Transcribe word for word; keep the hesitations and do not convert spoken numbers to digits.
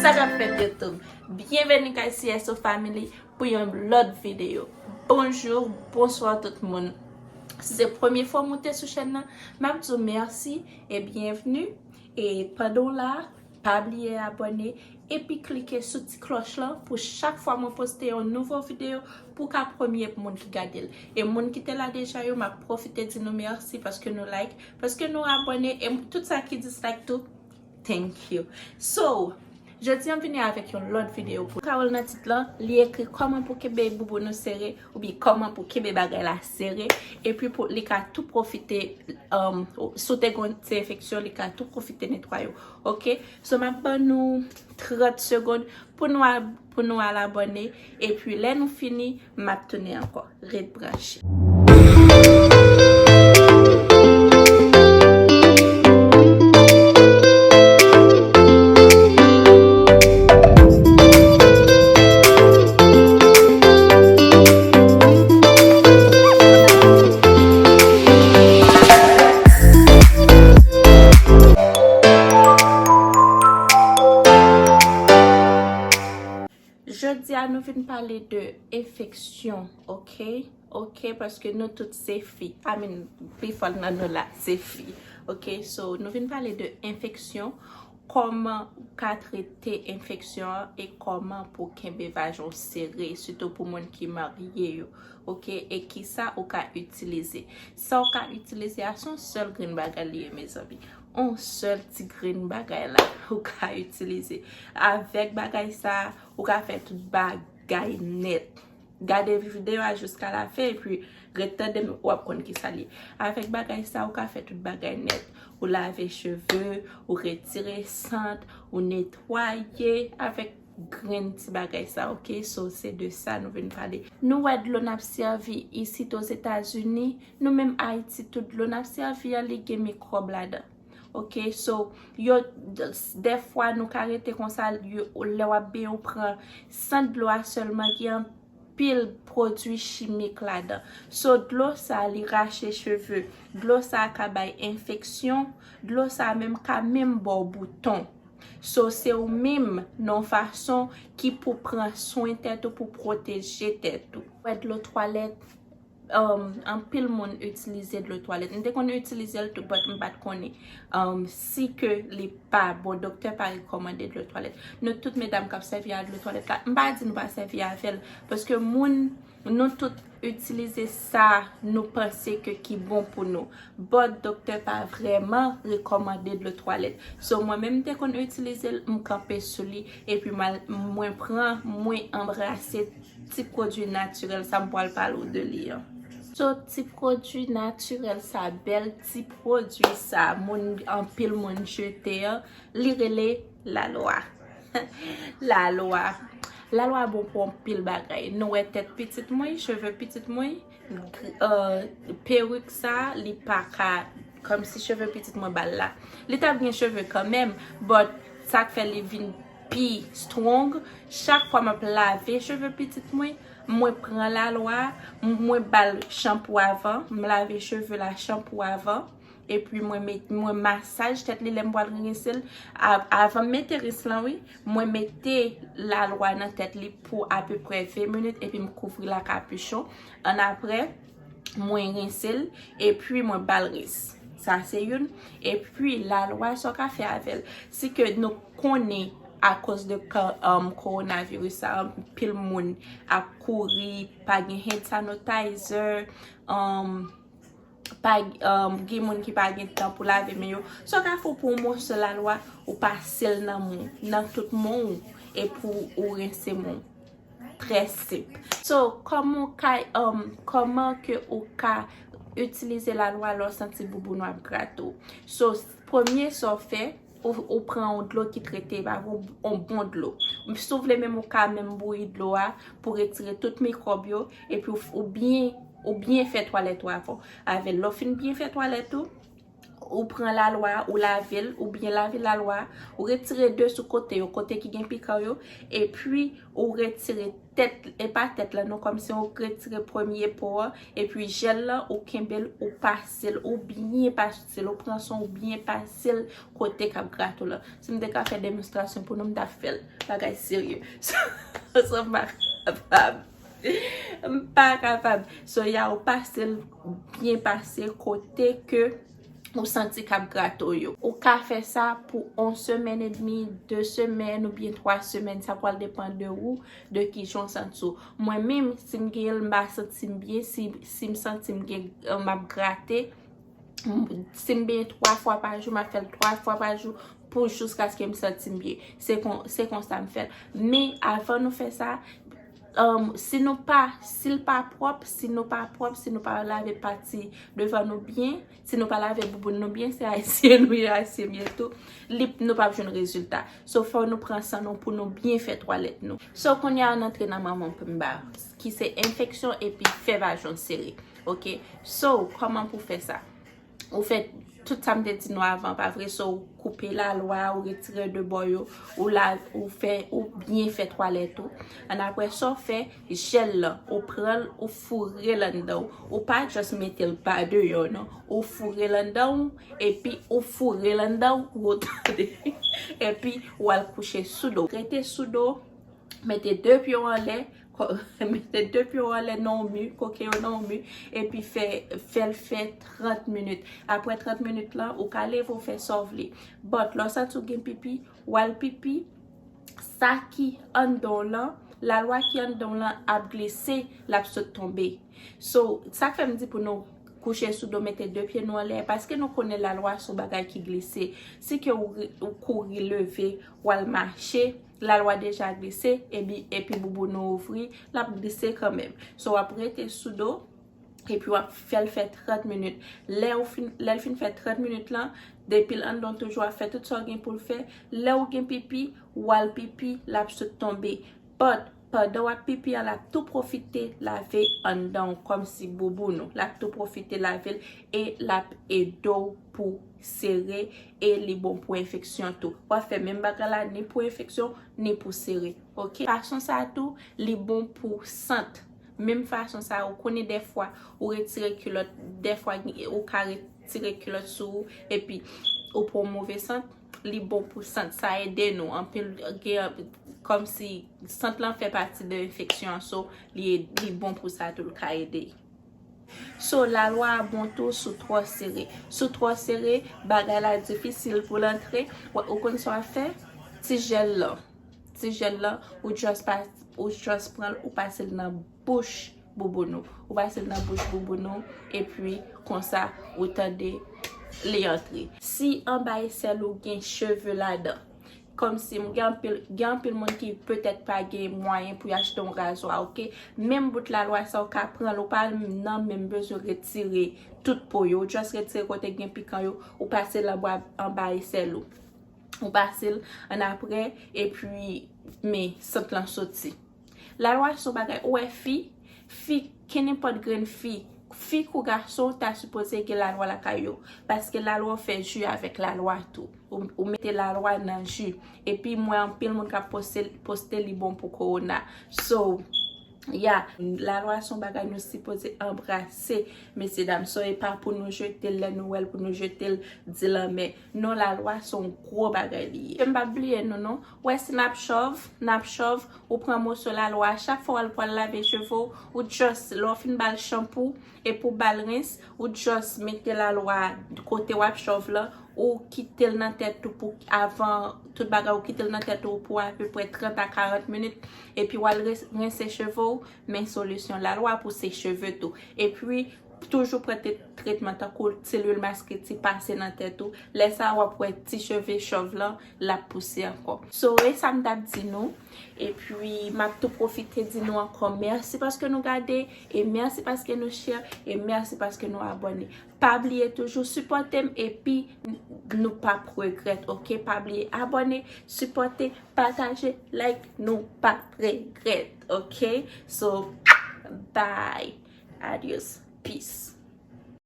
Sa k ap fèt YouTube? Byenveni kay C S O Family pou yon lòt videyo. Bonjou, bonswa tout moun. Si se premye fwa w moute sou chèn nan, m ap di w mèsi e byenvni. E pandan w la, pa bliye abòne epi klike sou ti klòch lan pou chak fwa mwen poste yon nouvo videyo pou w ka premye moun ki gade l. E moun ki te la deja yo, m ap pwofite di nou mèsi paske nou like, paske nou abòne, e tout sa ki dislike tou, thank you. So, jodi a m vini avèk yon lòt videyo pou ou. Ka wè l nan tit lan, li ekri kòman pou kenbe bouboun ou sere, oubyen kòman pou kenbe bagay la sere, epi pou li ka tou pwofite, um, si w te gon ti enfeksyon, li ka tou pwofite netwaye w. Ok? So, m ap ban nou trant segonn pou nou al, pou nou al abòne, epi lè nou fini, m ap tounen ankò. Ret branche. Jodi a, nou vin pale de enfeksyon, ok? Ok, paske nou tout se fi. I mean, pifò nan nou la se fi. Ok, so nou vin pale de enfeksyon, kòman ou ka trete enfeksyon an e kòman pou kenbe vajen w sere, sitou pou moun ki marye yo. Ok, e kisa ou ka itilize? Sa ou ka itilize a se yon sèl grenn bagay li ye, mezanmi. Yon sèl ti grenn bagay la ou ka itilize. Avèk bagay sa, ou ka fè tout bagay nèt. Gade videyo a jiska lafen epi ret tande m, w ap konn kisa li ye. Avèk bagay sa, ou ka fè tout bagay nèt. Ou lave cheve, ou retire sant, ou netwaye avèk grenn ti bagay sa, ok? So, se de sa nou vin pale. Nou wè dlo n ap sèvi isit Ozetazini, nou menm Ayiti tou, dlo n ap sèvi an, li gen mikwòb ladan. Ok, so, yo, dèfwa nou ka rete konsa, yo, lè w ap benyen, ou pran sant dlo a sèlman, gen anpil pwodui chimik ladan. So, dlo sa, li rache cheve. Dlo sa ka bay enfeksyon. Dlo sa menm ka menm ba w bouton. So, se ou menm, nan yon fason ki pou pran swen tèt ou, pou pwoteje tèt ou. Wè dlo twalèt, um, anpil moun itilize dlo twalèt. M te konn itilize l tou, but m pa t konnen, um, si ke li pa bon, doktè pa rekòmande dlo twalèt. Nou tout medam k ap sèvi a dlo twalèt la, m pa di nou pa sèvi avè l, paske moun, nou tout itilize sa nou panse ke ki bon pou nou. But doktè pa vrèman rekòmande dlo twalèt. So, mwen menm m te konn itilize l, m kanpe sou li, epi m al, mwen pran, mwen anbrase ti pwodui natirèl sa m pral pale w de li an. So, ti pwodui natirèl sa, bèl ti pwodui sa, moun, anpil moun jete an, li rele lalwa. Lalwa. Lalwa bon pou anpil bagay. Nou wè tèt pitit mwen, cheve pitit mwen, gr-, euh, perik sa, li pa ka, kòmsi cheve pitit mwen ba l la. Li t ap gen cheve kanmenm, but sa k fè li vin pi strong, chak fwa m ap lave cheve pitit mwen, mwen pran lalwa, m-, mwen ba l chanpou avan, m lave cheve la chanpou avan, epi mwen met, mwen masaj tèt li lè m pral rense l. A-, avan m mete rens lan, wi, mwen mete lalwa nan tèt li pou apeprè ven minit, epi m kouvri l ak kapichon. Annapre, mwen rense l, epi mwen ba l rens. Sa se youn. Epi lalwa, sa w ka fè avè l? Si ke nou konnen akoz de ka, um, kowonaviris sa, anpil moun ap kouri, pa gen hand sanitizer, um, pa, um, gen moun ki pa gen tan pou lave men yo. Sa w ka fè w pran yon moso lalwa, ou pase l nan men w, nan tout men w, epi w rense men w. Trè senp. So, kòman w ka, um, kòman ke ou ka itilize lalwa lè w santi bouboun w ap grate w? So, premye sa w fè, ou, ou pran yon dlo ki trete, pa yon, yon bon dlo. Si w vle menm, ou ka menm bouyi dlo a pou retire tout mikwòb yo, epi ou, ou byen, ou byen fè twalèt ou avan. Avè lè w fin byen fè twalèt ou, Ou pran lalwa, ou lave l, ou byen lave lalwa, ou retire de sou kote yo, kote ki gen pikan yo, epi ou retire tèt, e pa tèt la non, kòmsi ou retire premye po a, epi jèl la, ou kenbe l, ou pase l, ou byen pase l, ou pran swen, ou byen pase l kote k ap grate w la. Si m te ka fè demonstrasyon pou nou, m t ap fè l. Bagay serye. So, so m pa kapab. M pa kapab. So, ya, ou pase l byen pase kote ke ou santi k ap grate w yo. Ou ka fè sa pou yon semèn edmi, de semèn oubyen twa semèn. Sa pral depann de ou, de kijan w santi w. Mwen menm, si m gen, m pa santi m byen, si, si m santi m gen, m ap grate, m- si m benyen twa fwa pa jou, m ap fè l twa fwa pa jou pou jiskaske m santi m byen. Se kon, se konsa m fè l. Men avan nou fè sa, um, si nou pa, si l pa pwòp, si nou pa pwòp, si nou pa lave pati devan nou byen, si nou pa lave bouboun nou byen, se ayisyen nou ye, ayisyen m ye tou, li, nou p ap jwenn rezilta. So, fò nou pran san nou pou nou byen fè twalèt nou. So, kounye a, n antre nan manman penba, ki se enfeksyon epi fè vajen w sere. Ok? So, kòman pou fè sa? Ou fè tout sa m te di nou avan, pa vre? So, ou koupe lalwa, ou retire de bò yo, ou la, ou fè, ou byen fè twalèt ou. Annapre sa, w fè jèl lan, ou pran l, ou foure l anndan w. Ou pa just mete l pa deyò, non. Ou foure l anndan w, epi ou foure l anndan w, ou tande. Epi, ou al kouche sou do. Rete sou do, mete de pye w anlè, ko- mete de pye w anlè nan yon mi, koke yo nan yon mi, epi fè, fè l fè trant minit. Apre trant minit lan, ou ka leve w fè sa w vle. But, lè w santi w gen pipi, w al pipi, sa ki anndan w lan, lalwa ki anndan w lan ap glise, l ap sot tonbe. So, sa k fè m di pou nou kouche sou do, mete de pye nou anlè, paske nou konnen lalwa se yon bagay ki glise. Si ke ou, ou kouri leve, w al mache, lalwa deja glise, epi, epi bouboun ou ouvri, l ap glise kanmenm. So, w ap rete sou do, epi w ap fè l fè trant minit. Lè ou fin, lè l fin fè trant minit lan, depi l anndan w toujou ap fè tout sa w gen pou l fè, lè ou gen pipi, w al pipi, l ap sot tonbe. But, pandan w ap pipi an, l ap tou pwofite lave anndan w, kòmsi bouboun ou. L ap tou pwofite lave l e l ap ede w pou sere e li bon pou enfeksyon tou. W ap fè menm bagay la ni pou enfeksyon, ni pou sere. Ok? Fason sa a tou, li bon pou sant. Menm fason sa a, ou konnen dèfwa, ou retire kilòt, dèfwa ou ka retire kilòt sou ou, epi ou pran move sant, li bon pou sant. Sa ede nou. Anpil, gen, kòmsi sant lan fè pati de enfeksyon an, so, li, li bon pou sa tou, l ka ede. So, lalwa a bon tou sou twò sere. Sou twò sere, bagay la difisil pou l antre. Ou, ou konn sa w ap fè? Ti jèl lan. Ti jèl lan, ou just pa, ou just pran l, ou pase l nan bouch bouboun ou. Ou pase l nan bouch bouboun ou, epi konsa, ou tande li antre. Si anba esèl ou gen cheve ladan, kòmsi m gen anpil, gen anpil moun ki petèt pa gen mwayen pou y achte yon razwa, ok? Menm bout lalwa sa, ou ka pran l, ou pa nan menm bezwen retire tout po yo, ou just retire kote gen pikan yo, ou pase l anba, anba esèl ou. Ou pase l annapre, epi men sant lan soti. Lalwa se yon bagay, ou wè fi, fi, kenenpòt grenn fi, fi kou gason ta sipoze gen lalwa lakay yo. Paske lalwa fè ji avèk lalwa tou. Ou, ou mete lalwa nan ji. Epi m wè anpil moun k ap poste, poste li bon pou kowona. So, ya, lalwa se yon bagay nou sipoze anbrase, mesye dam. So, e pa pou nou jete l, lè nou wè l pou nou jete l di lanmè. Non, lalwa se yon gwo bagay li ye. Ke m pa bliye nou, non. Wè, si n ap chòv, n ap chòv, ou pran moso lalwa. Chak fwa w al pral lave cheve w, ou just, lè w fin ba l chanpou, epi w ba l rens, ou just mete lalwa kote w ap chòv lan, ou kite l nan tèt ou pou avan tout bagay, ou kite l nan tèt ou pou apeprè trant a karant minit, epi w al res- rense cheve w, men solisyon lalwa pou se cheve tou. Epi, toujou pran te- tretman tankou ti lwil masketi pase nan tèt ou. Lè sa a, w ap wè ti cheve chòv lan, l ap pouse ankò. So, e sa m t ap di nou. Epi, m ap tou pwofite di nou ankò mèsi paske nou gade, e mèsi paske nou share, e mèsi paske nou abòne. Pa bliye toujou sipòte m, epi n- nou p ap regrèt, ok? Pa bliye abòne, sipòte, pataje, like, nou p ap regrèt, ok? So, bye. Adios. Peace.